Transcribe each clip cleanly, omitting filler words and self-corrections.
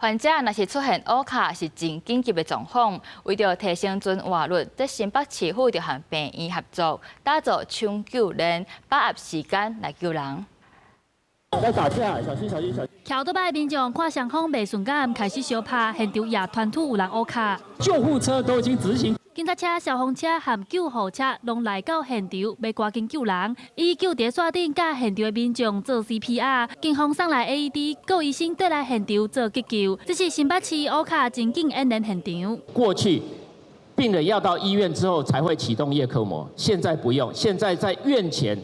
患者若是出現烏卡，是真緊急的狀況。為著提升存活率，這新北市府就和病院合作，打造搶救鏈，把握時間來救人。在打架，小心小心小心！騎歐多擺民眾看雙方袂順眼，開始相拍，現場也傳出有人烏卡。救護車都已經執行。警察車、消防車和救護車攏來到現場，欲趕緊救人。醫救佇線頂，佮現場的民眾做 CPR，警方送來 AED，閣醫生綴來現場做急救。這是新北市烏卡情景演練現場。過去病人要到醫院之後才會啟動葉克膜，現在不用，現在在院前，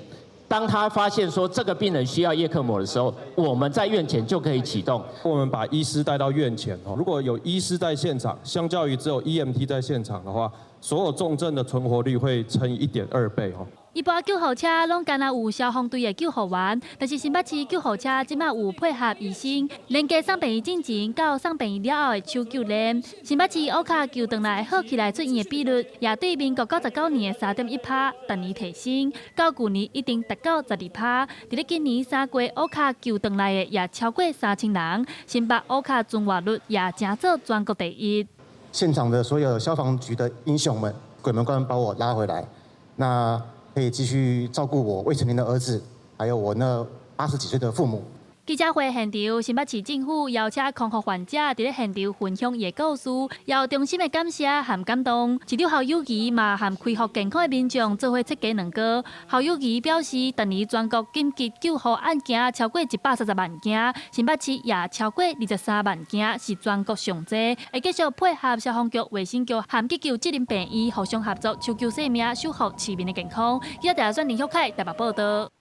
當他發現說這個病人需要葉克膜的時候，我們在院前就可以啟動。我們把醫師帶到院前，如果有醫師在現場，相較於只有 EMT 在現場的話，所有重症的存活率會乘以1.2倍。一般救護車攏干焦有消防隊的救護員，但是新北市救護車這馬有配合醫生，連結送病院進前到送病院了後的搶救鏈。新北市烏卡救轉來好起來出院的比率，也對民國99年的3.1趴，逐年提升，到舊年已經達到12趴。佇咧今年3月烏卡救轉來的也超過3000人，新北烏卡存活率也成做全國第一。現場的所有消防局的英雄們，鬼門關把我拉回來，那可以繼續照顧我未成年的兒子，還有我那80幾歲的父母。記者會現場，新北市政府邀請康復患者佇咧現場分享伊的故事，也衷心的感謝和感動。市長侯友宜嘛和恢復健康的民眾做伙切雞卵糕。侯友宜表示，逐年全國緊急救護案件超過130萬件，新北市也超過23萬件，是全國上濟。會繼續配合消防局、衛生局和急救職能病院互相合作，搶救生命，守護市民的健康。記者選林旭凱台北報道。